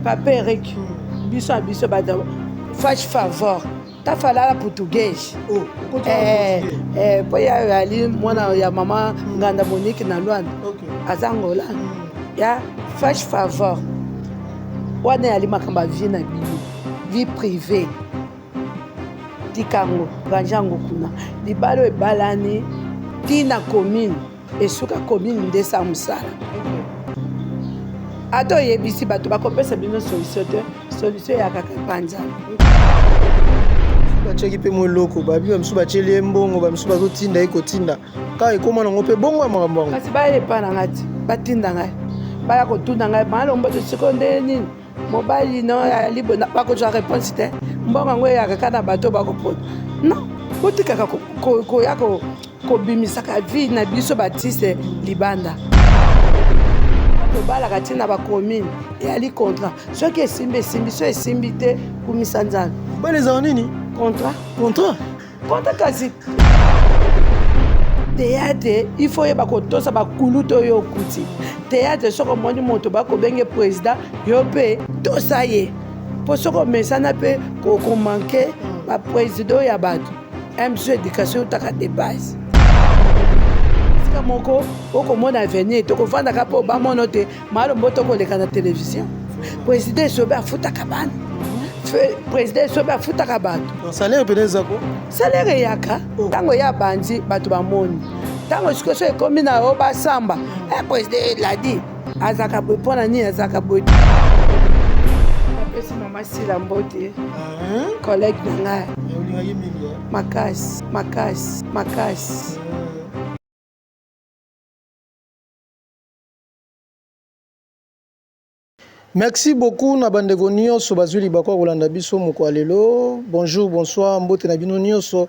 Papa Eric, biso ya biso bato faz favor ta falala portugais. Oh, eh, eh, po ya ali mwana ya mama Nganda Monique na Luanda. Aza Angola. Ya faz favor. Wana yali makambo ya vie na bino, vie privée. Tika yango, range yango kuna. Libala oyo ebalani ti na commune, esuka commune nde esala mosala. Ata oyebisi bato bakopesa bino solution te, solution eyaka kaka epa Nzambe. Batiaki mpe mwa eloko, babi bamisusu batieli ye mbongo, bamisusu bazotinda ye kotinda, kaka ekóma nango mpe bongo ya makambo yango. Kasi baya epa na ngai ti, batinda ngai, baya kotuna ngai malombo sikoyo ndenge nini mobali no ali boye, bakozwa réponse te. Mbongo yango eyaka kaka na bato bakopona. Non, botikaka koya kobimisaka vie na biso batiste libanda. Tobalaka ntina bacommune eyali contrat, soki esimbi esimbi, so esimbi te kumisa Nzambe. Bana ezala nini? Contrat. Contrat? Contrat kasi théâtre, il faut oyeba kotosa bakulutu oyo okuti. Théâtre, soki omoni moto bakobenge président, yo mpe tosa ye, mpo soki omesana mpe komanke baprésident ya bato. Mso éducation eutaka de base. Esika moko okomona avenir, tokovandaka mpo bamono te malombo tokoleka na télévision. Président Esobe afutaka bana, président Esobe afutaka bato. Salaire pene eza ko? Salaire eyaka ntango ya bandi bato bamoni, ntango sikoyo so ekomi na yo basamba, président eladi azalaka boye mpo na nini azalaka boye. Napesi mama Sila mbote, collègue na ngai makasi makasi makasi. Merci beaucoup na bandeko nyonso bazwi libaku ya kolanda biso moko ya lelo. Bonjour, bonsoir, mbote na bino nyonso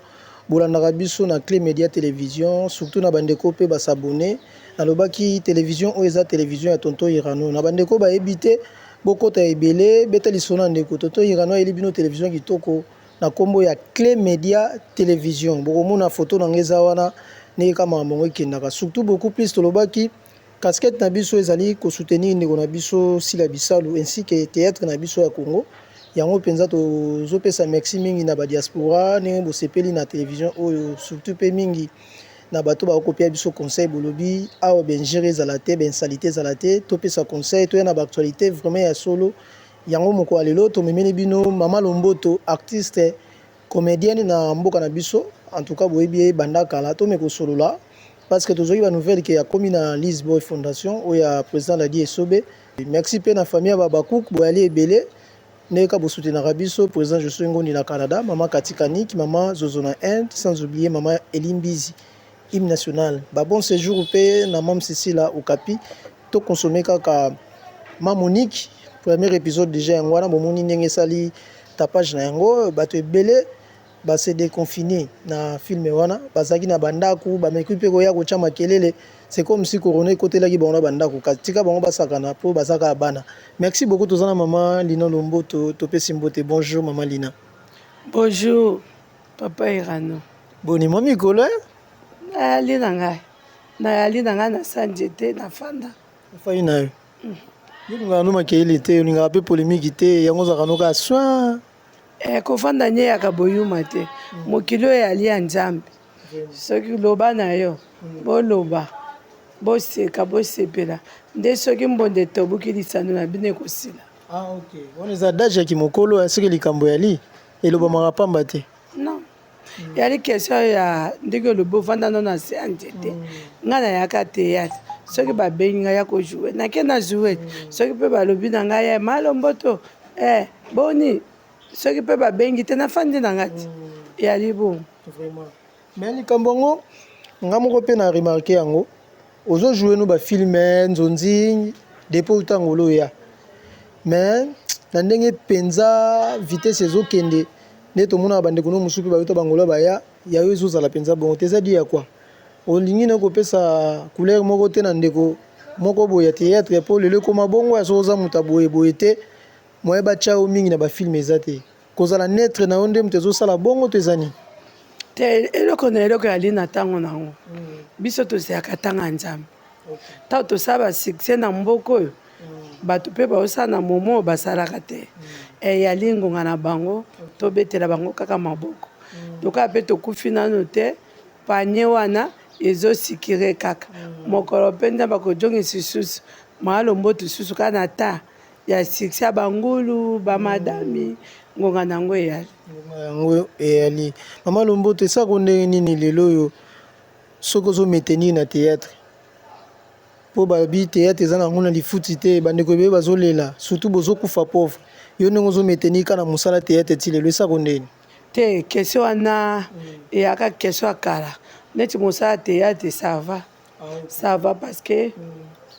bolandaka biso na Clé Média Télévision, surtout na bandeko mpe basabone. Nalobaki télévision oyo eza télévision ya Tonton Irano. Na bandeko bayebi te, bokota ebele, beta lisolo na ndeko Tonton Irano ayeli bino télévision kitoko na kombo ya Clé Média Télévision. Bokomona photo na ngeza wana ndenge kaka makambo yango ekendaka. Surtout beaucoup plus tolobaki casquette na biso ezali kosoutenir ndeko na biso Sila Bisalu ainsi que théâtre na biso ya Congo. Yango mpenza tozopesa merci mingi na badiaspora ndenge bosepeli na télévision oyo, surtout mpe mingi na bato bakopia biso conseil. Bolobi awa benjere ezala te, bensalité ezala te, topesa conseil, toya na baactualité vraiment ya solo. Yango moko ya lelo tomemeli bino Mama Lomboto, artiste comédienne na mboka na biso. En tout cas boyebi ye banda kala, tome kosolola parce que tozwaki banouvelle ke akomi na Lisboy Fondation oyo ya président Ladi Esobe. Merci mpe na famille ya Babakuk, boyali ebele ndenge ka bosoutenaka biso, président Josué Ngondi na Canada, mama Kati Kanik, mama Zozo na Inde, sans oublier mama Elimbizi, hymne national. Ba bon séjour mpe na mam Cécile Okapi. Tokonsome kaka ma Monique, premier épisode déjà yango wana bomoni ndenge esali tapage na yango, bato ebele base déconfiné na film wana, bazalaki na bandako, bameki mpe koya kotya makelele. C'est comme si corona ekotelaki bango na bandako, tika bango basakana mpo baza kaka bana. Merci beaucoup. Toza na mama Lina Lomboto, topesi mbote. Bonjour mama Lina. Bonjour papa Irano. Boni mwa mikolo? Nayali na ngai, nayali na ngai na sa nzete nafanda. Ofai na yo, yo olingaka no makelele te, olingaka mpe polémique te, yango ozalaka no kaka soin. Kofanda nye yaka boyuma te, mokili oyo eyali ya Nzambe. Soki loba na yo, boloba, boseka, bosepela nde. Soki mbonda etobuki, lisano na bino ekosila. Ah, ok, wana eza adage ya kimokolo. Soki likambo yali elobamaka pamba te. Non, yali question ya ndenge olobi, ovanda no na se ya nzete. Ngai nayaka théâtre, soki babengi ngai ya kojouer, nake na joue. Soki mpe balobi na ngai ye malomboto, boni, soki mpe babengi te, nafandi na ngai ti yali bongo. Vraiment, mais likambo yango nga moko mpe na remarquer yango, ozojoue no bafilm nzonzi depuis ntango oloya, mais na ndenge mpenza vitesse ezokende nde tomonaka bandeko no mosusu mpe bayota bangola baya ya yo, ezozala mpenza bongo te. Eza di ya kwa olingi na kopesa couleur moko te na ndeko moko boye ya théâtre, mpo lelo ekóma bongo ya soki oza moto ya boye boye te, moye batya yo mingi na bafilm eza te. Kozala neutre na yo nde moto ezosala bongo to eza nini? Te, eloko na eloko yali na ntango nango. Biso tozalaka ntango ya Nzambe. Ntango tosala basuccès na mboka oyo. Bato mpe baosala na momo basalaka te. Eyali ngonga na bango, tobetela bango kaka maboko. Lokola mpe tokufi nano te, panier wana ezosikire kaka. Mokolo mpe Nzambe akozongisa lisusu Mama Lomboto lisusu kaka na temps ya succès ya bangulu bamadami, ngonga na yango eyali. Ngonga yango eyali. Mama Lomboto, esako ndenge nini lelo oyo soki ozomaintenir na théâtre, mpo babi théâtre eza nango na lifuti te, bandeko ebele bazolela, surtout bozokufa pauvre, yo ndenge ozomaintenir kaka na mosala théâtre ti lelo, esako ndeni? Te, question wana eyaka question ya kala. Neti mosala théâtre, ça va, ça va, parce que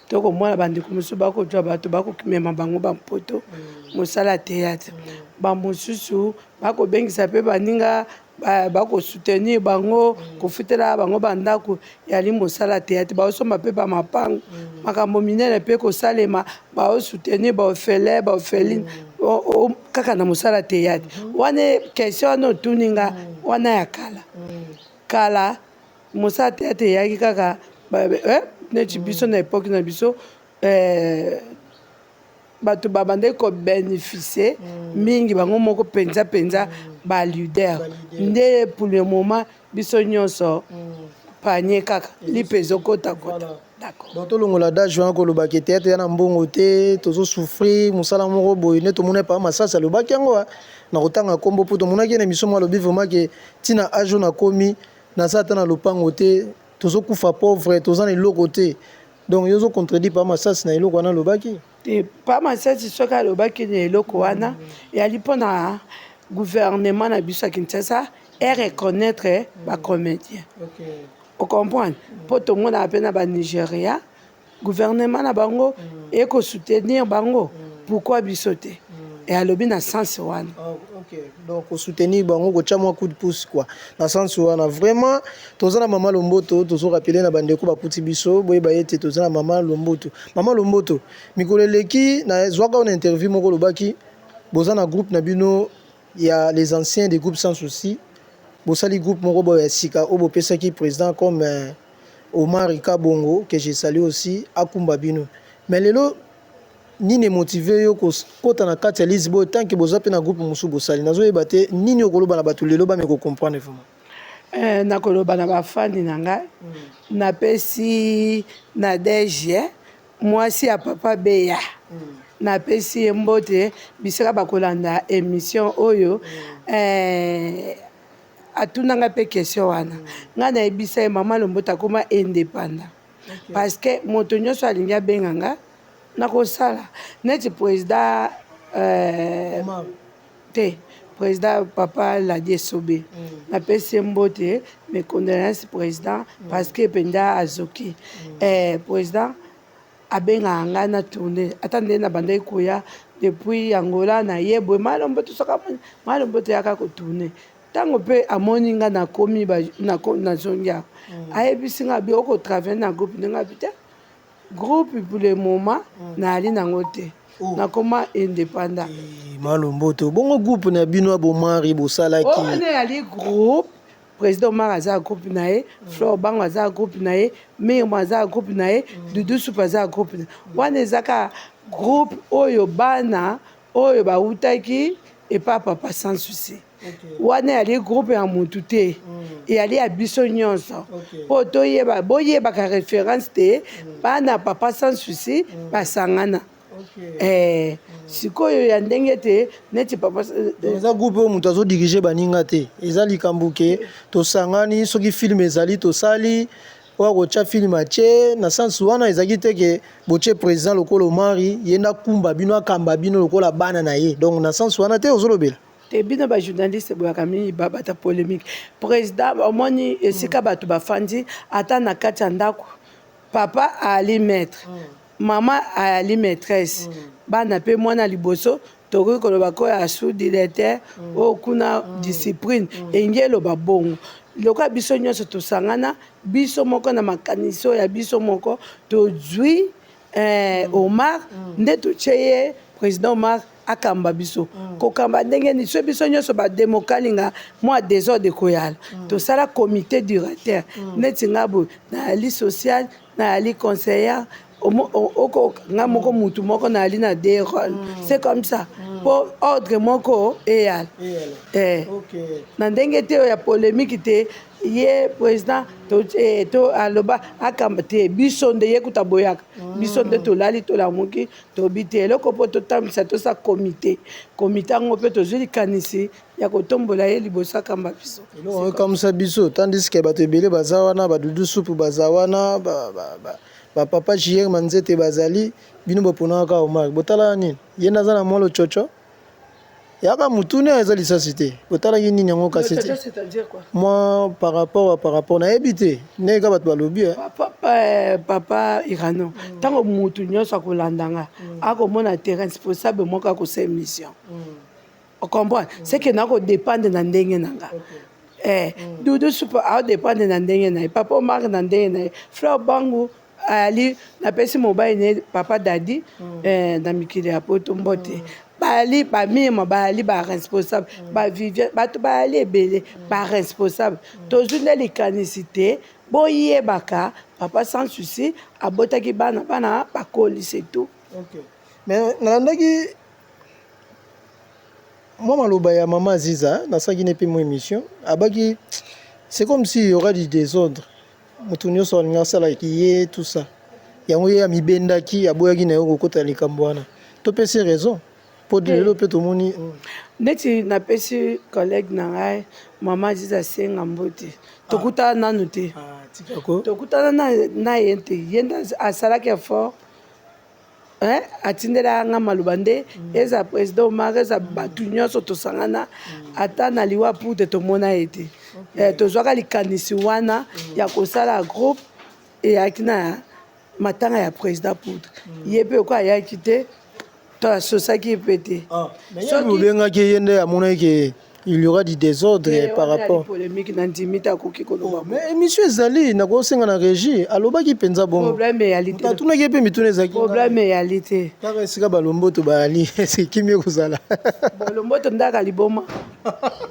tokomona bandeko mosusu bakozwa bato, bakomema bango bampoto. Mosala ya théâtre, bamosusu bakobengisa mpe baninga, bakosoutenir bango, kofutela bango bandako. Yali mosala théâtre, baosomba mpe bamapango, makambo minene mpe kosalema, baosoutenir baorphelin, baorpheline, kaka na mosala théâtre wana. Question wana otuni nga wana ya kala kala. Mosala théâtre eyaki kaka neti biso na époque na biso, bato babandaki kobénéficie mingi bango moko mpenza mpenza, baleader nde. Pour le moment, biso nyonso panier kaka, lipe ezokotakota. D'accord. Donc tolongola adage wana kolobaki théâtre ya na mbongo te, tozosouffrir, mosala moko boye nde tomoni epa Masasi alobaki yango na kotanga nkombo, mpo tomonaki na émission moko, alobi vraiment ke ntina age oyo nakomi, naza ata na lopango te, tozokufa pauvre, toza na eloko te. Donc yo ozocontredire pa Masasi na eloko wana alobaki? Te, pa Masasi soki alobaki na eloko wana, eyali mpona gouvernement na biso ya Kinshasa ereconnaître bacomédien, ocomprendre? Mpo tomonaka mpe na Banigéria, gouvernement na bango ekosoutenir bango, pourquoi biso te? E alobi na sens wana. Ah, ok, donc kosoutenir bango, kotya mwa coup de pouce quoi, na sens wana. Vraiment, toza na Mama Lomboto. Tozorappeler na bandeko bakuti biso, boyeba ete toza na Mama Lomboto. Mama Lomboto, mikolo eleki nazwaka na interview moko, olobaki boza na groupe na bino ya les anciens des groupes Sans Souci, bosali groupe moko boyo ya sika oyo bopesaki président comme Omar Kabongo, que je salue aussi, akumba bino. Mais lelo nini emotive yo kota na kati ya lise boyo, tant que boza mpe na groupe mosusu bosali? Nazoyeba te nini okoloba na bato lelo bame kocomprendre vraiment. Nakoloba na bafani na ngai, napesi Nadege, mwasi ya papa Beya, napesi ye mbote bisika bakolanda émission oyo. Atunanga mpe question wana, ngai nayebisa ye: Mama Lomboto akoma indépendant, parce que moto nyonso alingi abenga nga, nakosala. Neti président te, président papa Ladi Esobe, napesi ye mbote, mes condoléances président, parce que mpenza azoki. Président abengaka ngai na tourne, ata nde na bandaki koya depuis Angola na ye boye, Malomboto soki amoni Mama Lomboto yaka kotourne. Ntango mpe amoni nga nakomi, nazongi awa, ayebisi nga bi okotravaille na groupe. Ndenge abi te, groupe pour le moment nayali nango te. Oh. Nakoma indépendant. Malomboto, bongo groupe na bino ya bomari bosalaki? Wana eyali groupe. Président Omar aza groupe na ye, Flore Bango aza groupe na ye, Mirmo aza groupe na ye, Dudu Supu aza groupe na wana. Eza kaka groupe oyo bana oyo bawutaki epa papa Sans Souci. Wana eyali groupe ya motu te, eyali ya biso nyonso, mpo toyeba, boyebaka référence te, bana papa Sans Souci basangana. Sikoyo ya ndenge te neti papa. Eza groupe oyo moto azodirige baninga te. Eza likambo ke tosangani, soki film ezali, tosali, oyo akotya film atie. Na sens wana ezalaki te ke botie président lokola Omari, ye nde akumba bino, akamba bino lokola bana na ye. Donc na sens wana te ozolobela? Te, bino bajournaliste boyaka mingi babata polémique. Président, omoni esika bato bafandi, ata na kati ya ndako, papa ali maître, mama ayali maîtresse, bana mpe mwana liboso, tokoki koloba ko ya sous directeur oyo kuna, discipline elingi eloba bongo. Lokola biso nyonso tosangana, biso moko na makanisi oyo ya biso moko, tozwi Omar nde totie ye président. Omar akamba biso. Kokamba ndenge nini so biso nyonso bademokalinga mwa désordre ekoyala? Tosala comité directeur. Neti nga boye, nayali social, nayali conseillère. Oko nga moko mutu moko nali na deux rôles. C'est comme ça. Po ordre moko eyala. Eh. Na ndenge te ya polémique te, ye président to, eh, to aloba akamba te, biso nde ye kuta boyaka. Biso nde tolali, tolamuki, tobi te eloko mpo totambwisa, tosa comité. Comité yango mpe tozwi likanisi ya kotombola ye liboso akamba biso. Eloko ekamwisa biso, tandis que bato ebele baza wana, badudu supu baza wana, bapapa JR Manzete bazali, bino boponaka kaka Omar. Botalaka nini? Ye nde aza na mwa lococo yaka mutune, eza lisasi te. Botalaki nini yango kasi te? C'est-à-dire quoi? Moi, par rapport nayebi te ndenge kaka bato balobi, eh. Papa, papa Irano, ntango mutu nyonso akolanda nga, akomona te responsable moko akosala émission. Ocomprendre? C'est que nakodépendre na ndenge na nga. Dudu Supa aodépendre na ndenge na ye, papa Omar na ndenge na ye, Fleur Bangu ayali, napesi mobali na ye papa Dadi na mikili ya poto mbote. Bayali bamima, bayali baresponsable, bavivien, bato bayali ebele baresponsable. Tozwi nde likanisi te. Boyebaka papa Sans Souci abotaki bana, bana bakoli, c'est tout. Ok. Mais nalandaki mwa maloba ya mama Aziza, nasalaki ne mpe mwa émission, abaki c'est comme si il y aura du désordre, moto nyonso alingi asalaki ye tout ça. Yango ye amibendaki, aboyaki na ye kokota likambo wana. Topesi raison mpo lelo mpe tomoni. Neti napesi collègue na ngai mama Aziza asenga mbote, tokutana nanu te. Ah, tikako. Tokutana na ye te. Ye nde asalaki effort, atindelaka nga maloba nde eza président Omar, eza bato nyonso tosangana. Ata na liwa pute tomona ye te. Tozwaka likanisi wana ya kosala groupe, eyaki na matanga ya président Poudre. Ye mpe oko ayaki te, to asosaki ye mpe te. Soki obengaki ye nde amonaki ke il y aura du désordre par rapport polémique, na ndimi te akoki koloba. Mais émission ezali, nakosenga na régie, alobaki mpenza bongo. Problème eyali te. Atunaki ye mpe mituna ezalaki. Problème eyali te. Kaka esika balomboto bayali, ekimi ekozala. Lomboto ndaka liboma,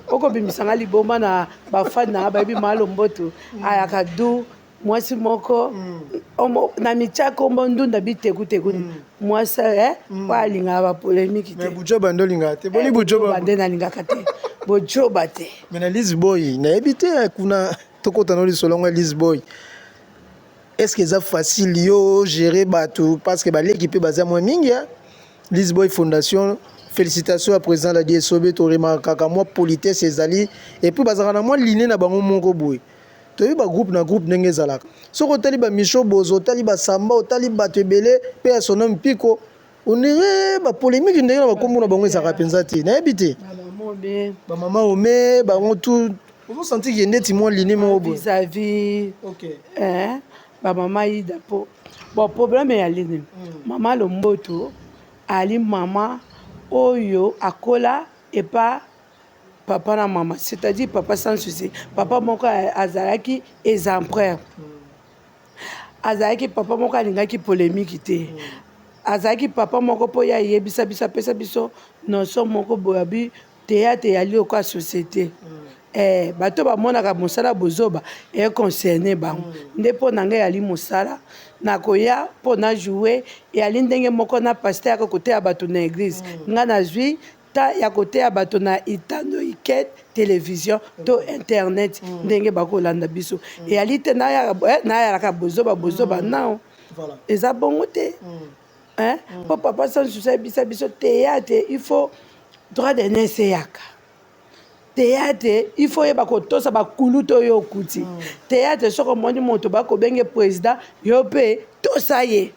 okobimisanga liboma na bafani nanga. Bayebi ma Lomboto ayaka du mwasi moko na mitia kombo ndunda bitekuteku, mwasi po alingaka bapolémique te. Bujoba nde olingaka te, boni bujoba? Nde nalingaka te, bojoba te. Mais na Lise Boy, nayebi te, kuna tokota na lisolo yango ya Lise Boy. Est ce que eza facile yo gérer bato? Parce que baleki mpe baza mwa mingi. Lise Boy Fondation, félicitation ya président Ladi Esobe. Toremarkaka mwa politesse ezali, et puis bazalaka na mwa line na bango moko boye. Toyebi bagroupe na groupe ndenge ezalaka. Soki otali bamisho bozo, otali basamba, otali bato ebele mpe ya sono mpiko, ondire bapolémique ndenge na bakombo na bango ezalaka mpenza te. Nayebi te, bamama ome bango tu ozosentir ke ndeti mwa line moko boye. Vis-à-vis bamama Ida, po bon, problème ya nini? Mama Lomboto ali mama oyo akola epa papa na mama, c'est-à-dire papa Sans Souci. Papa moko azalaki exemplaire, azalaki papa moko alingaki polémique te. Azalaki papa moko mpo ye ayebisa biso, apesa biso notion moko boye, abi théâtre eyali lokola société. Bato bamonaka mosala bozoba econcerne bango nde. Mpo na ngai eyali mosala, nakoya mpo na joue. Eyali ndenge moko na pasteur yaka koteya bato na église. Ngai nazwi ta ya koteya bato na itando ike télévision to internet, ndenge bakolanda biso. Eyali te nayalaka bozoba bozoba nao, eza bongo te. Mpo papa Sans Souci ayebisa biso théâtre, il faut droit d'aînesse eyaka. Théâtre, il faut oyeba kotosa bakulutu oyo okuti. Théâtre, soki omoni moto bakobenge président, yo mpe tosa ye,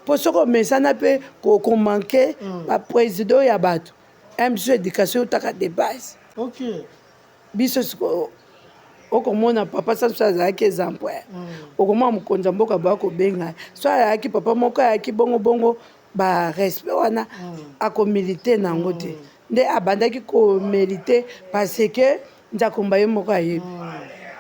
mpo soki omesana mpe komanquer baprésident ya bato biso, éducation eutaka de base. Biso sikoyo okomona papa Sans Souci azalaki exemplaire. Okomona mokonzi ya mboka boya kobenga so ayaki, papa moko ayaki bongo bongo, barespect wana akomilite nango te. Nde abandaki komérite parce que Nzakomba ye moko ayebi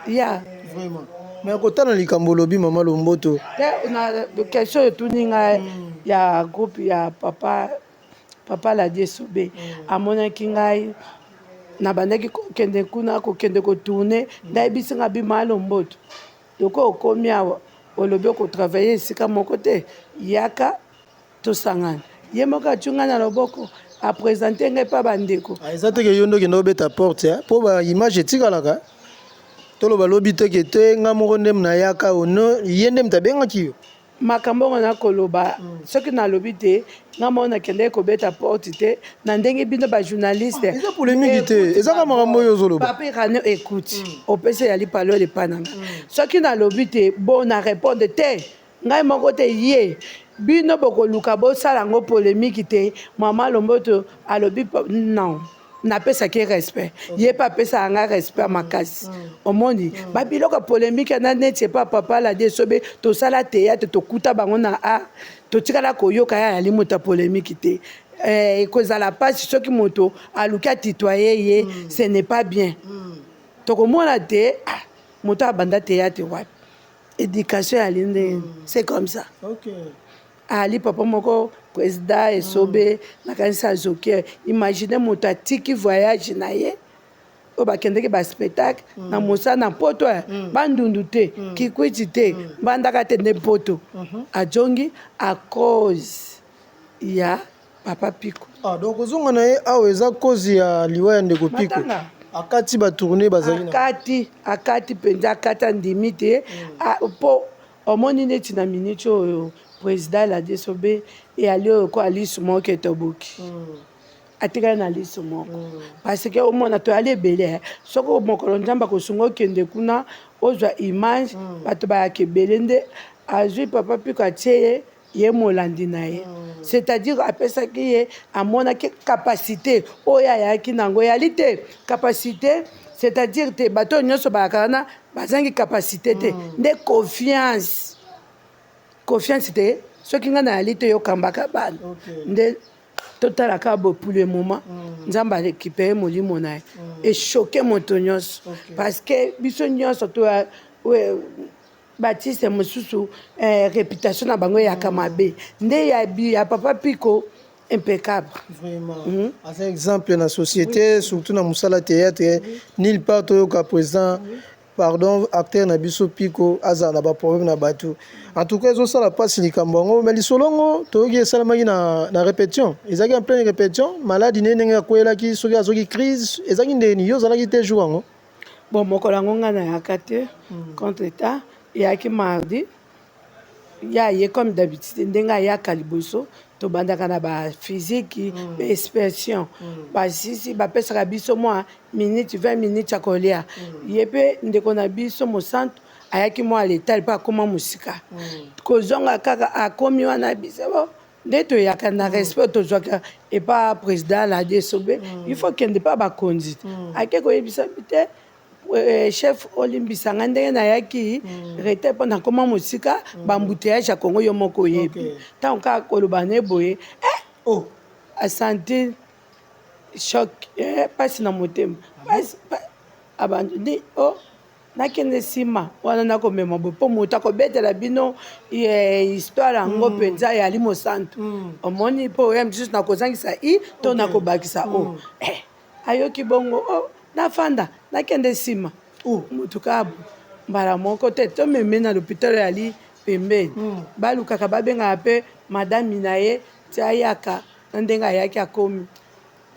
ya. Vraiment, mais kotala likambo olobi, mama Lomboto. Te, na question etuni ngai ya groupe ya papa Ladi Esobe, amonaki ngai nabandaki kokende kuna, kokende kotourner, ndayebisi nga bima Lomboto loko okomi awa. Olobi okotravaille esika moko te, yaka tosangana. Ye moko atyu ngai na loboko, apresente ngai mpa bandeko. Ah, eza te ke yo nde okenda obeta porte eh? Mpo ba image etikalaka toloba lobi te ke te nga moko nde nayaka ono ye nde moto abengaki yo. Makambo yango nakoloba soki nalobi te nga moko nakendaki kobeta porte te na ndenge bino bajournaliste. Ah, eza polémique te, eza kaka makambo oyo ozoloba. Papa Irano, écoute, opesi yali parole epa na nga. Soki nalobi te bo na répondre te ngai moko te, ye bino bokoluka bosala yango polémique te. Mama Lomboto alobi non, napesaki ye respect, ye mpe apesaka ngai respect ya makasi. Omoni babiloko ya polémique na neti epa papa Ladi Esobe, tosala théâtre, tokuta bango na a totikala koyoka ye ayali moto ya polémique te. Ekozala mpasi soki moto aluki atitoye ye, ce n'est pas bien. Tokomona te, ah, moto abanda théâtre wapi, éducation yali ndenge, c'est comme ça. Ali papa moko président Esobe, nakanisi azoki. Imagine moto atiki voyage na ye oyo bakendeki baspectacle na mosala na Poto, Bandundu te, Kikwiti te, Mbandaka te, nde Poto ajongi à cause ya papa Piko. Ah, donc ozonga na ye awa eza cause ya liwa ya ndeko Piko. Matanga. Akati batourne bazali na Akati, akati mpenza, akati, andimi te mpo omoni neti na miniti oyo président Ladi Esobe eyali oyo ko alisu moko etoboki, atikali na liso moko, parce que omona toyali ebele. Soki mokolo Nzambe akosunga okende kuna ozwa image, bato bayaka ebele. Nde azwi papa Piko, atie ye, ye molandi na ye, c'est-à-dire apesaki ye, amonaki capacité oyo ayaki nango eyali te capacité, c'est-à-dire te bato oyo nyonso bayaka wana bazangi capacité te, nde confiance, confiance te. Soki ngai nayali te, yokambaka bana. Nde totalaka bo pour le moment Nzambe arécupéré molimo na ye, echoquer moto nyonso, parce que biso nyonso to baartiste mosusu, réputation na bango eyaka mabe, nde ya papa Piko impeccable. Vraiment, aza exemple na société, surtout na mosala théâtre. Nulle part toyoka président, pardon, acteur na biso Piko azala na baproblème na bato. En tout cas ezosala mpasi likambo yango. Mais lisolo yango toyoki esalamaki na répétition, ezalaki en pleine répétition maladi ne ndenge akweyelaki, soki azoki crise, ezalaki ndeni yo ozalaki te jour yango? Bon, mokolo yango ngai nayaka te. Contre temps eyaki mardi, ya ye comme d'habitude ndenge ayaka liboso, tobandaka na baphysique, baexpression, basisi bapesaka biso mwa minute, 20 minutes ya kolia. Ye mpe ndeko na biso mosantu ayaki mwa letal mpe akóma mosika, kozonga kaka akomi wana, biso bo nde toyaka na respect tozwaka epa président Ladi Esobe, il faut kende mpa bakonzi. Ake koyebisa te: "Chef, olimbisa ngai ndenge nayaki retard mpo nakóma mosika, baembouteillage ya Kongo, yo moko oyebi." Ntango kaka koloba ne boye, Oh. asentir choc, mpasi na motema, pasi abandi o nakende nsima wana nakomema boye mpo moto akobetela bino histoire yango mpenza eyali mosantu. Omoni mpo oya mosusu nakozangisa i to nakobakisa o. Ayoki bongo o nafanda, nakende nsima. Motuka mbala moko te, tomeme na lopitalo yali pembeni. Balukaka babengaka mpe madami na ye ti ayaka na ndenge ayaki akomi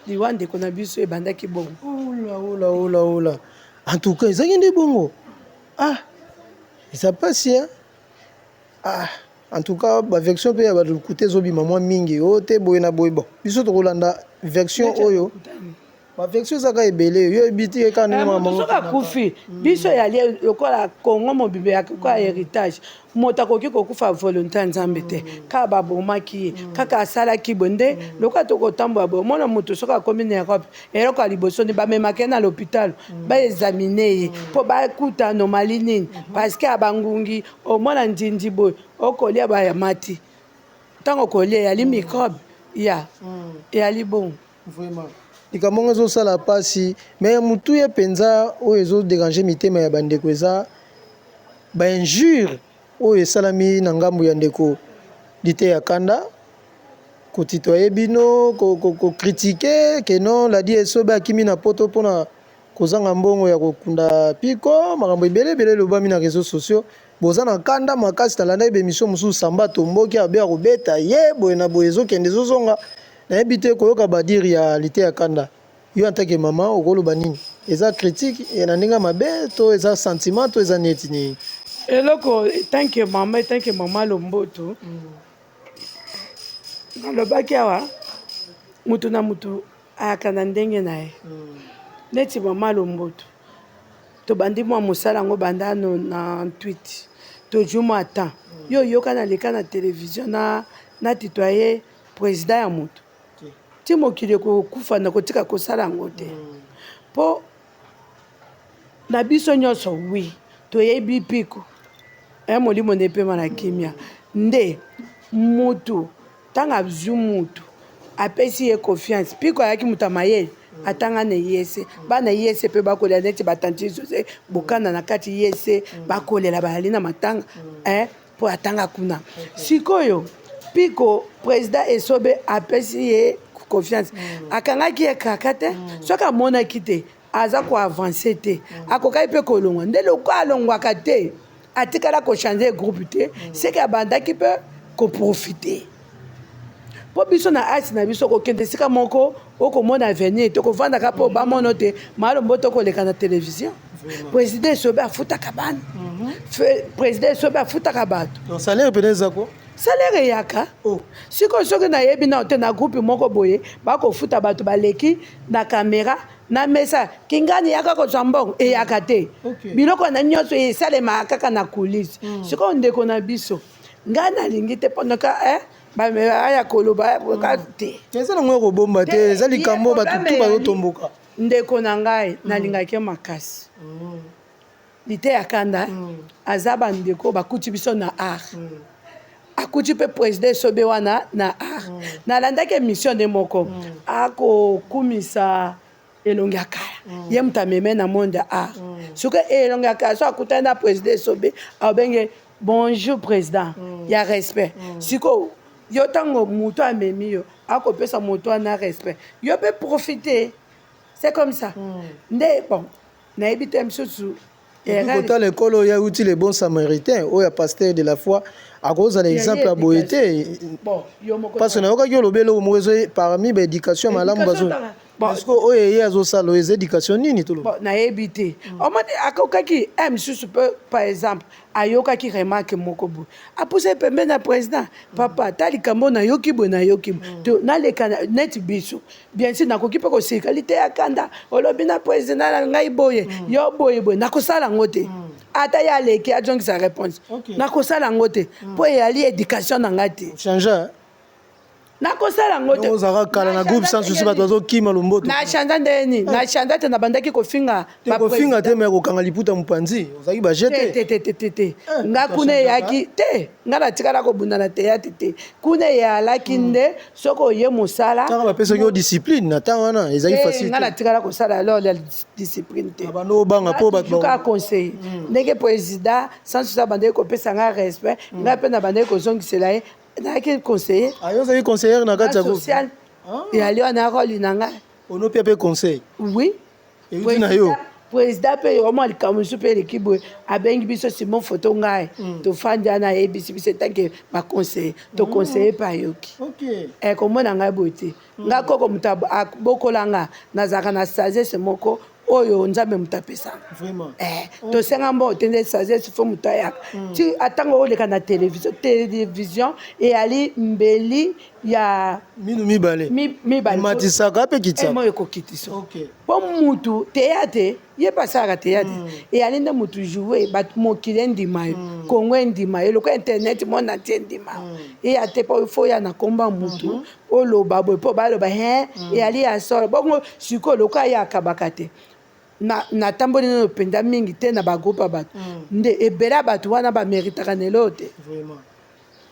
liwa ndeko na biso ebandaki bongo. Ola ola ola ola, en tout cas ezalaki nde bongo. Ah, eza mpasi. Ah, en tout cas baversion mpe ya bato lokuta ezobima mwa mingi oyo te boye na boye. Bon, biso tokolanda version oyo, baversion ezaka ebele, yo yebi te kaka ndenge makambo moto soki akufi, biso eyali lokola Kongo mobimba ya lokola héritage. Moto akoki kokufa volonté ya Nzambe te, kaka babomaki ye, kaka asalaki boye. Nde lokola tokotambola boye, omona moto soki akomi na Europe, eloko ya liboso nde bamemaka ye na l'hôpital, baexaminer ye mpo bakuta anomalie nini, parce que ya bangungi omona ndindi boye, okolia bayamati, ntango okolia eyali microbe ya eyali bongo. Vraiment, likambo yango ezosala mpasi. Mais motu ye mpenza oyo ezodéranger mitema ya bandeko eza bainjure oyo esalami na ngambo ya ndeko Lite ya Kanda, kotitoye bino, kocritiquer ke non, Ladi Esobe akimi na Poto mpona kozanga mbongo ya kokunda Piko. Makambo ebele ebele elobami na réseaux sociaux. Boza na kanda makasi, nalandaki ba emission mosusu, Samba atomboki abe akobeta ye boye na boye, ezokende ezozonga. Nayebi te koyoka ba dire ya Liteya Kanda. Yo en tant que maman okoloba nini? Eza critique ya na ndenge ya mabe to eza sentiment to eza neti nini? Eloko etant que maman, etant que maman Lomboto, nalobaki awa mutu na mutu ayaka na ndenge na ye. Neti maman Lomboto, tobandi mwa mosala yango banda na 98, tozwi mwa temps. Yo oyoka naleka na television na tutoyer president ya mutu? Ti mokili ekokufa nakotika kosala yango te. Po na biso nyonso oui toyebi mpiko eh, molimo nde epema na kimia. Nde mutu ntango azwi mutu apesi ye confiance, mpiko ayaki moto ya mayele, atanga na IEC, bana IEC mpe bakolela neti ba tantine Jose Bokanda na kati IEC, bakolela bazali na matanga eh, mpo atanga kuna. Sikoyo Piko president Esobe apesi ye confiance, akangaki ye kaka te, soki amonaki te aza ko avancer te, akokaki mpe kolongwa. Nde lokola alongwaka te, atikala ko changer groupe te, seke abandaki mpe ko profiter. Mpo biso na age na biso kokende esika moko okomona avenir te, kovandaka mpo bamono te malombo to koleka na television. President Esobe afutaka bana, president Esobe afutaka bato. Donc salaire pene eza ko? Salaire eyaka. Oh. Sikoyo soki nayebi nao te na groupe moko boye bakofuta bato baleki na kamera na mesa kingani yaka kozwa mbongo eyaka te. Biloko na nyonso esalemaka kaka na coulisse. Sikoyo ndeko na biso ngai nalingi te mpo noka aya koloba te. Eza nango ya kobomba te, eza likambo bato tu bazotomboka. Ndeko na ngai nalingaki ye makasi. Liteya Kanda aza bandeko bakuti biso na art. Akuti mpe president Esobe wana na art. Nalandaki émission nde moko akokumisa elongi ya kala, ye moto ameme na monde ya art. Soki elongi ya kala so akutani na president Esobe abenge bonjour président ya respect. Sikoyo yo ntango moto amemi yo akopesa moto wana respect, yo mpe profiter, c'est comme ça. Nde bon nayebi te mosusu. Kotala ekolo oyo auti le bon samaritain oyo ya pasteur de la foi akozala exemple ya boye te, parce que nayokaki olobi eloko moko ezo parmi ba éducation ya malamu bazo, parce que oyo eye azosala oyo eza éducation nini toloba? Nayebi te, omoni akokaki mosusu mpe par exemple ayokaki remarque moko boye, apusaki pembeni ya président: papa, ta likambo nayoki boye, nayoki boye, naleka neti biso. Bien sûr nakoki mpe kosilika, Liteya Kanda olobi na président na ngai boye, yo boye boye, nakosala yango te. Ata ye aleki azongisa réponse, nakosala yango te mpo eyali éducation na ngai te. Change. Nakosala yango te. Ozalaka kala na groupe Sans Souci, bato bazokima Lomboto. Na change ndenge nini? Na change te, nabandaki kofinga. Kofinga te, me kokanga liputa mopanzi ozalaki baje te. Te te te te te, nga kuna eyaki te, nga natikala kobunda na théâtre te. Kuna eyalaki nde soki oye mosala. Ntango bapesaki yo discipline na ntango wana ezalaki facile? Nga natikala kosala alors ya discipline te. Bando obanga mpo bato kaka conseil ndenge président Sans Souci abandaki kopesa nga respect, ngai mpe nabandaki kozongisela ye, nayaki conseiller. Ayo ozalaki conseillère na kati ya social, eyali wana role na ngai. Onopia mpe conseil? Oui. Euti na yo. Président mpe omwa likambo mosusu mpe eleki boye, abengi biso Simon Foto, ngai tofandi wana, ayebisi biso etanke baconseiller, toconseiller mpe ayoki. Komona ngai boye te, ngai koko moto abokola nga, nazalaka na sagesse moko oyo Nzambe moto apesanga. Tosenga mbongo te, nde sagesse fo moto ayaka ti atango oleka na télévision. Télévision eyali mbeli ya minu mibale. Mibale. Ematisaka mpe kitisaka. Mo ekokitisa mpo mutu théâtre ye mpe asalaka théâtre, eyali nde mutu joue bato, mokili endima yo, Kongo endima yo, lokola internet monde entier endima yo. Eya te mpo fo oya na komba mutu oloba boye mpo baloba he eyali ya solo bongo. Sikoyo lokola ye akabaka te, natamboli nano mpenza mingi te na bagroupe ya bato, nde ebele ya bato wana bameritaka na eloko te.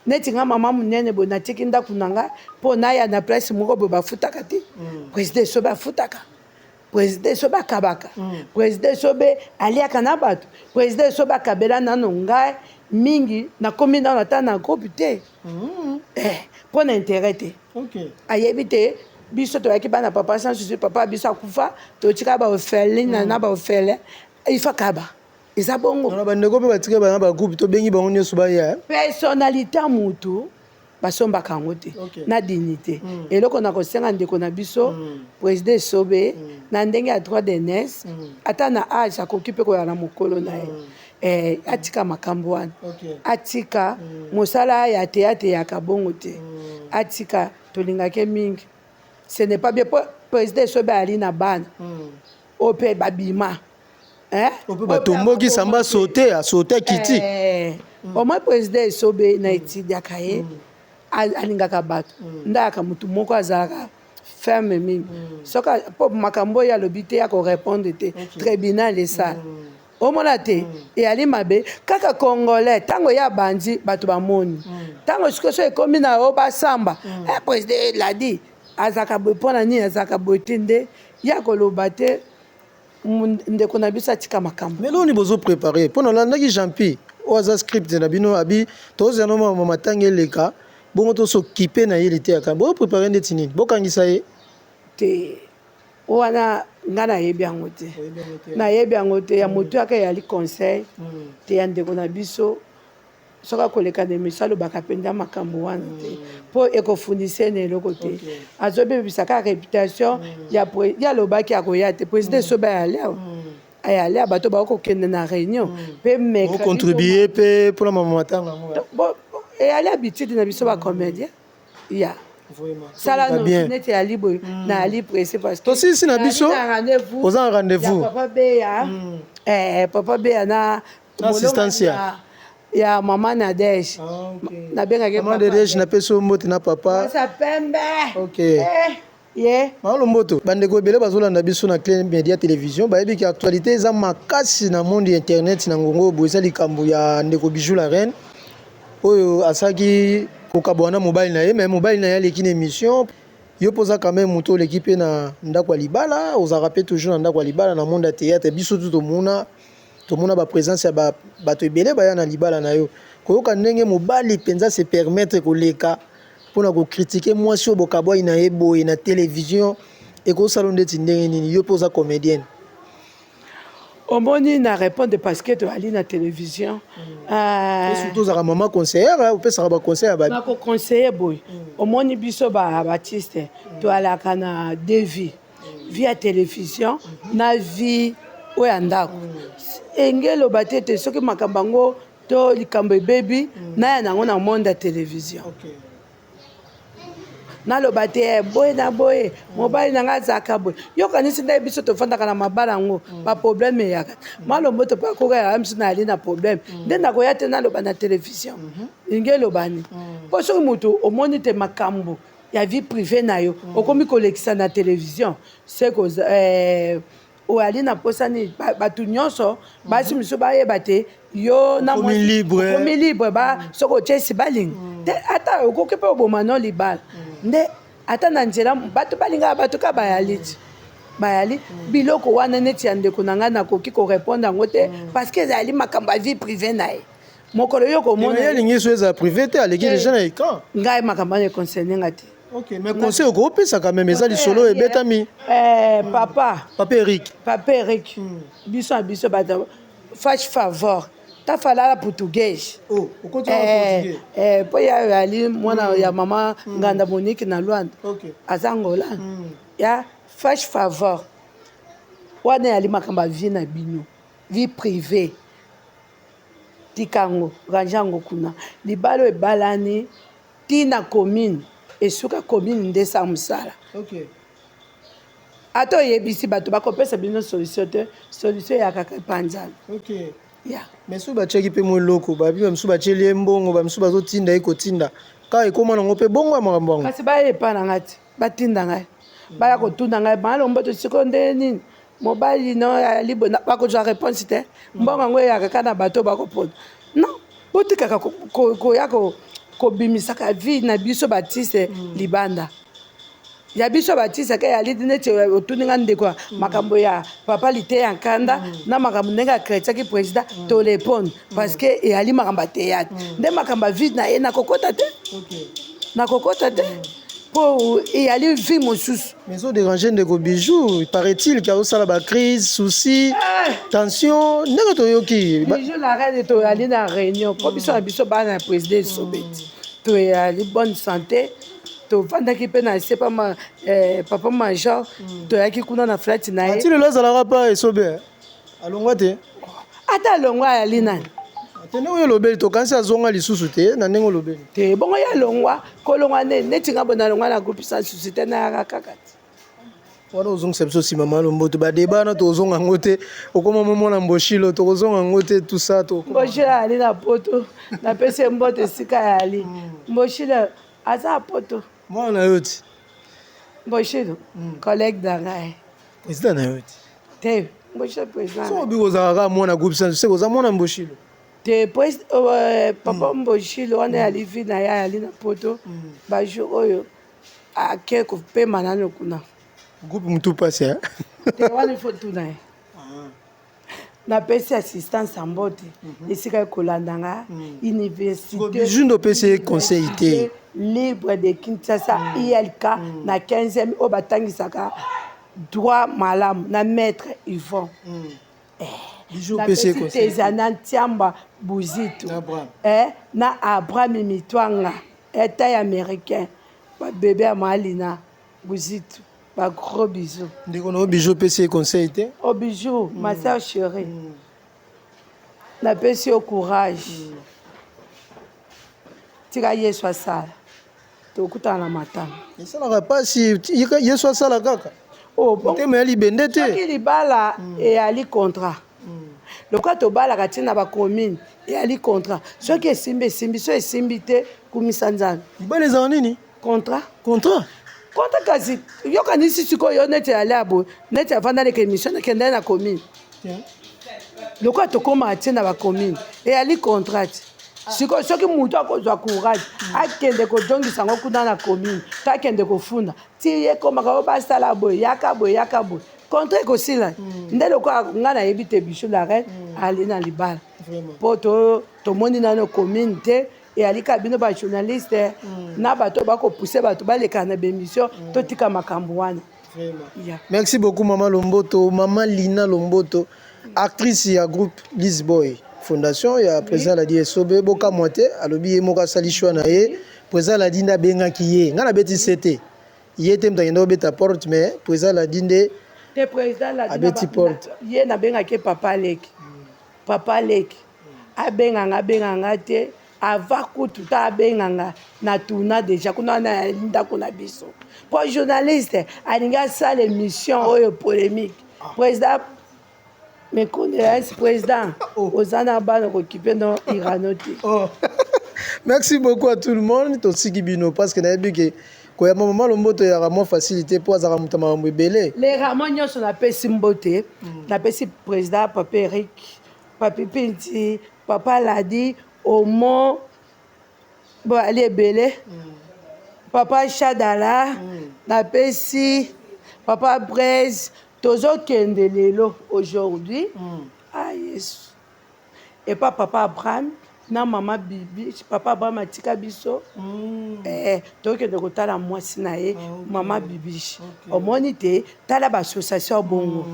Neti nga mama monene boye, natiki ndako na nga mpo naya na place moko boye bafutaka te. Président Esobe afutaka, président Esobe akabaka, président Esobe aliaka na bato, président Esobe akabela nano ngai mingi. Nakomi nano ata na groupe te mpo na intérêt te. Ayebi te biso toyaki bana papa Sans Souci, papa biso akufa, totika baorpheline na baorphelin, il faut akaba. Eza bongo. Na bandeko mpe batika bana bagroupe, tobengi bango nyonso baya. Personnalité ya mutu basombaka yango te. Na dignité. Eloko na kosenga ndeko na biso président Esobe, na ndenge ya droit d'aînesse, ata na age akoki mpe koya na mokolo na ye, atika makambo wana. Atika mosala ya théâtre, eyaka bongo te. Atika, tolingaki mingi, ce n'est pas bien, po président Esobe ali na bana oyo mpe babima. Oyo mpe batomboki, samba sote asote akiti. Au moins président Esobe na etidiaka ye, alingaka bato, ndayaka motu moko azalaka ferme mingi. Soki mpo makambo oyo alobi te, ya korépondre te, tribunal esala omona te eyali mabe. Kaka Congolais, ntango ye abandi, bato bamoni ntango sikoyo so ekomi na oyo basamba, président ladi azalaka boye, mpo na nini azalaka boye te? Nde ya koloba te, ndeko na biso atika makambo. Mais loni bozoprépare mpo nalandaki Jean-Pi oyo aza script na bino, abi tozela no mama matanga eleka, bongo tosokipe na ye liteyaka. Bozoprépare ndeti nini? Bokangisa ye? Te, wana nga nayebi yango te, nayebi yango te. Ya motu aka eyali conseil te ya ndeko na biso. Soki akoleka na émission, alobaka mpenza makambo wana te, mpo ekofundisa ye na eloko te. Azobebisa kaka réputation ya ye. Alobaki akoya te. Président Esobe ayali awa, ayali awa, bato bakokende na réunion mpe. Ocontribue mpe mpona mama matanga yango. Eyali habitude na biso bacomédien ya sala neti yali boye, nayali pressé parce que Tosilisi na biso, oza na rendez-vous. Papa Beya, papa Beya na Assistance ya mama Nadege. Nabengaki. Mama Nadege, napesi yo mbote na papa. Sa pembe. Ye. Maolo mboto, bandeko ebele bazolanda biso na Clé Média Télévision, bayebi ke actualité eza makasi na monde ya internet na ngongo boye. Eza likambo ya ndeko Bijou la Reine oyo asalaki kokabwana na mobali na ye. Mais mobali na ye aleki na émission. Yo mpo oza quand même moto oleki mpe na ndako ya libala, ozalaka mpe toujours na ndako ya libala na monde ya théâtre. Biso tu tomona baprésence ya bato ebele baya na libala na yo. Koyoka ndenge mobali mpenza se permettre koleka mpona kocritiquer mwasi oyo bokabwai na ye boye na télévision, ekosala ndeti ndenge nini, yo mpe oza comédienne? Omoni, na répondre parce que toali na télévision. Surtout ozalaka mama conseillère, opesaka baconseil ya Nakoconseiller boye. Omoni, biso baartiste toalaka na deux vie: vie ya télévision na vie oyo ya ndako. Enge eloba te ete soki makambo yango to likambo ebebi, naya nango na monde ya télévision. Naloba te boye na boye, mobali na ngai azalaka boye. Yokanisi nde biso tofandaka na mabala yango, baproblème eyaka. Malombo to mpe akoka yaka miso, nayali na problème nde nakoya te naloba na télévision. Lingi elobani mpo soki moto omoni te makambo ya vie privée na yo okomi kolekisa na télévision, se oyali na mposa nini? Bato nyonso, basi mosusu bayeba te yo na Okomi libre. Okomi libre ba soki otie esi balinga te, ata okoki mpe oboma no libala nde ata na nzela. Bato balingaka bato ka bayali ti bayali biloko wana neti ya ndeko na ngai, nakoki korépondre yango te parce que ezali makambo ya vie privée na ye. Mokolo yo komona Ye alingi so ezala privé te, aleki déjà na écran. Ngai makambo wana econcerne nga te. Ok, mais conseil okopesa quand même, eza lisolo ebetami. Papa. Papa Eric. Papa Eric, biso na biso bato, faz favor, tá falar portugais. Oh, okoti wana portugais. Mpo ya ali mwana ya mama Nganda Monique na Lwanda. Aza Ngola ya faz favor. Wana eyali makambo ya vie na bino, vie privée. Tika yango, range yango kuna. Libala oyo ebalani ntina commune, esuka commune nde esa mosala. Ata oyebisi bato, bakopesa bino solution te. Solution eyakaka epanzana. Ya. Mais soki batiaki mpe mo eloko, babi bamisusu batieli ye mbongo, bamisusu bazotinda ye kotinda kaka, ekóma nango mpe bongo ya makambo yango. Kasi baya epa na ngai te, batinda ngai, baya kotuna ngai malombo to sikoyo ndenge nini mobali no ayali boye, bakozwa réponse te. Mbongo yango eyaka kaka na bato bakopona. Non, botikaka koya kobimisaka vie na biso baartiste libanda ya biso baartiste. Ke yali neti otuni nga, ndeko, makambo ya papa lite ya nkanda na makambo ndenge akretiaki président, torépondre parce que eyali makambo ya théâtre. Nde makambo ya vie na ye, nakokota te, nakokota te. Mpo eyali vie mosusu. Mais ezo déranger ndeko Bijou, paraît-il qu'il azosala ba crise, souci, tension, ndenge toyoki. Bijou la reine, toyali na réunion mpo biso na biso bana ya président Esobeti, toyali bonne santé. Tovandaki mpe na se pa papa major, toyaki kuna na flat na ye. Ati lelo azalaka pa Esobe, alongwa te? Ata alongwa, ayali nani? Te, ndenge oyo olobeli, tokanisi azonga lisusu te na ndenge olobeli. Te, bongo ye alongwa, kolongwa nde neti nga bo nalongwa na groupe Sans Souci te, nayaka kaka te. Wana ozongisa biso nsima, Malomboto, badeba wana tozonga yango te. Okoma momona Mboshilo, tokozonga yango te, tout ça. Mboshilo ayali na Poto. Napesi ye mbote esika yali. Mboshilo aza ya Poto. Mwana na yo ti. Mboshilo, collègue na ngai. Président na yo ti. Te, Mboshilo président. So obi kozalaka kaka mwana groupe Sans Souci, oza mwana Mboshilo. Te, papa Mboshilo wana yali vi na ye, ayali na Poto. Bajour oyo ake kopema nano kuna. Groupe mutu mpasi. Te, wana ifo tuna ye. Napesi assistance ya mbote esika ekolanda nga, université. Bijou nde opesi ye conseil te? Libre de Kinshasa, ILK, na 15e, oyo batangisaka droit malamu na maître Yvon. Bijou opesi ye conseil? Tezana Ntiamba Buzitu na Abraham Mitwanga, taille américain, babebe ya Malina Buzitu, bagros bisous. Ndeko na yo Bijou, opesi ye conseil te? O Bijou, ma sœur chérie, napesi yo courage. Tika Yesu asala, tokutana na matanga. Esalaka mpasi, Yesu asala kaka. Motema ya libende te. Soki libala eyali contrat, lokola tobalaka ntina bacommune, eyali contrat. Soki esimbi, esimbi. So esimbi te, kumisa Nzambe. Libala ezala nini? Contrat. Contrat. Contrat. Kasi yokanisi sikoyo yo neti ale aboye, neti avanda leka émission, nakendai na commune. Lokola tokómaka tie na bacommune, eyali contrat. Sikoyo soki motu akozwa courage, akende kozongisa yango kuna na commune to akende kofunda ti ye ekomaka oyo basala boye, yaka boye, yaka boye, contrat ekosila. Nde lokola ngai nayebi te, Bijou la reine ali na libala mpo tomoni nano commune te. Eyali kaka bino bajournaliste na bato bakopuse bato baleka na bémission. Totika makambo wana. Yeah. Merci beaucoup, mama Lomboto, mama Lina Lomboto, actrice ya groupe Lisboy fondation ya président Ladi Esobe. Bokamwa te, alobi ye moko asali choix na ye. Président Ladi nde abengaki ye. Ngai nabeti se te, ye te moto akende kobeta porte, mais président Ladi nde Te, président Ladi abeti porte. Ye nabengaki papa leki. Papa leki abenganga, abenganga te. Ava kutu ta abenganga na tuna déjà kuna wana ya ndako na biso, mpo journaliste alingi asala émission oyo polémique. Président, mes condoléances, président. Oza na bana, kokipe no irano te. Oh. Merci beaucoup à tout le monde. Tosiki bino parce que nayebi ke koyamba mama Lomboto eyaka mwa facilité mpo azalaka moto ya makambo ebele. Les Ramon nyonso napesi mbote. Napesi président papa Eric, papi Pinti, papa Ladi Omo, bo ali ebele, papa Shadala. Napesi papa Braise. Tozokende lelo, aujourd'hui, ah Yesu, epa papa Abraham na mama Bibi. Papa Abraham atika biso. Tokende kotala mwasi na ye, mama Bibishi. Omoni te, tala baassociation bongo.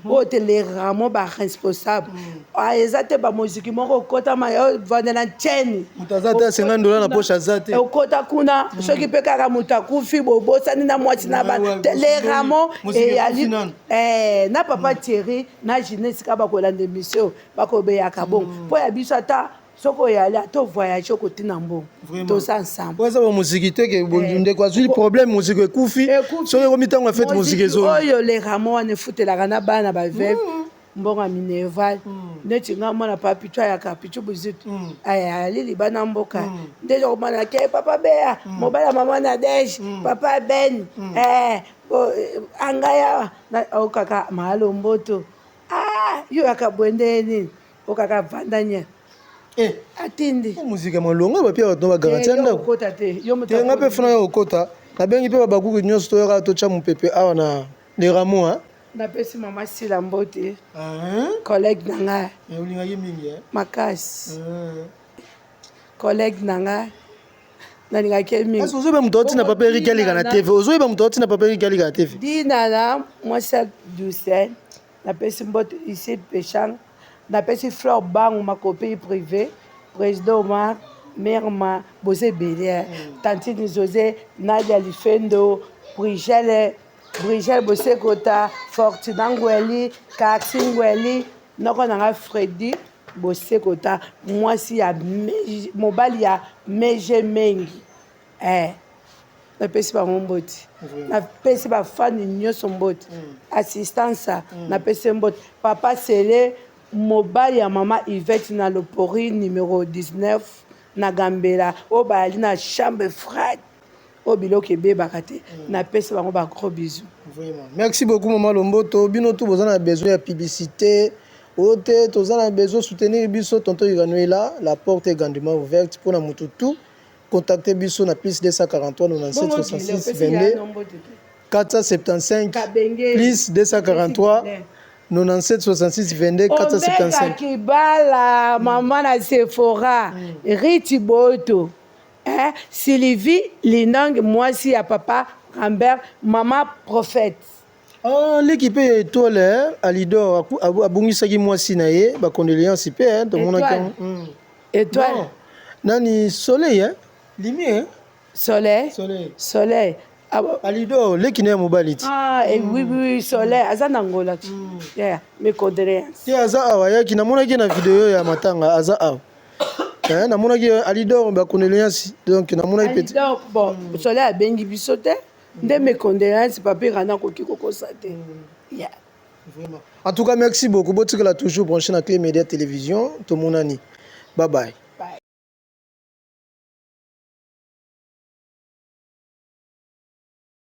Oyo te, les Ramo baresponsable. Ah, eza te bamoziki moko okotama vandela ntieni. Moto aza te, 50 $ na poche aza te. Okota kuna, soki mpe kaka moto akufi, bobosani na mwasi na bana. Les Ramo eyali na papa Thierry na Gine, esika bakolanda émission, bakobeyaka bongo mpo ya biso. Ata soki oyali, ata ovoyage, okotina mbongo, toza ensemble. Oyo eza bamoziki te ke ndeko azwi problème, moziki ekufi. Soki ekomi ntango ya fête, moziki ezongi. Oyo le Ramo wana efutelaka na bana baveuve mbongo ya minerval. Neti nga mwana pa Pichu, ayaka Pichu Buzitu, ayali libana mboka, nde okomona ke papa Beya, mobali ya mama Nadege, papa Ben, angai awa okaka Malomboto. Yo yaka boye, nde nini okaka vanda nye. Atindi. Muzika ya malonga bapia bato na bagarantie ya ndako. Okota te yo moto. Te, nga mpe fana ya kokota. Nabengi mpe babakuki nyonso, toyaka totya mopepe awa na le Ramo, hein? Napesi mama Sila mbote, collègue na ngai. Olingaki mingi, eh? Makasi, collègue na ngai. Nalingaki ye mingi. Ozoyeba moto aotina papa Eriki aleka na TV? Ozoyeba moto aotina papa Eriki aleka na TV? Dinana, mwasi ya Ducel, napesi mbote. Ici Pechang, napesi Flore Bangu, ma copine privée, président Omar Mirma, boza ebele, tantine José, Nadia Lifendo, Brigele, Brigel Bosekota, Fortuna Ngweli, Kaxi Ngweli, noko na nga Fredi Bosekota, mwasi ya mobali ya Meje Mengi. Eh, napesi bango mbote, napesi bafani nyonso mbote, assistance napesi mbote, papa Sele, mobali ya mama Yvette na Lopori numero 19 na Gambela, oyo bayali na chambre froide, oyo biloko ebebaka te, napesi bango ba gros bisous. Vraiment. Merci beaucoup, Mama Lomboto. Bino tout boza na besoin ya publicité. Oyo te toza na besoin soutenir biso, tonton Iranuela, la porte est grandement ouverte pour na mutu tout. Contactez biso na plus 243 97 66 22 475, plus 243 97 66 22 475. Kibala, mama na Sephora, Riti Boto, eh, Sylvie Linang, mwasi ya papa Rambert, mama prophète. Ah, leki mpe ya Étoile Alidor abungisaki mwasi na ye, bacondoléance mpe tomonaki yango. Étoile. Nani, Soleil, hein? Lumière. Soleil. Soleil. Soleil. Ah, bon. Alidor, leki na ye mobali ti. Ah, eh, oui, Soleil aza na Ngola ti. Yeah, mes condoléances. Te, aza awa, ayaki, namonaki na video ya matanga, aza awa. Eh, namonaki Alidor, bacondoléance, donc namonaki petit. Alidor, bon, Soleil abengi biso te nde mes condoléances, papa Irana akoki kokosa te. Yeah. Vraiment. En tout cas, merci beaucoup. Botikala toujours branché na Clé Média Télévision. Tomonani. Bye bye.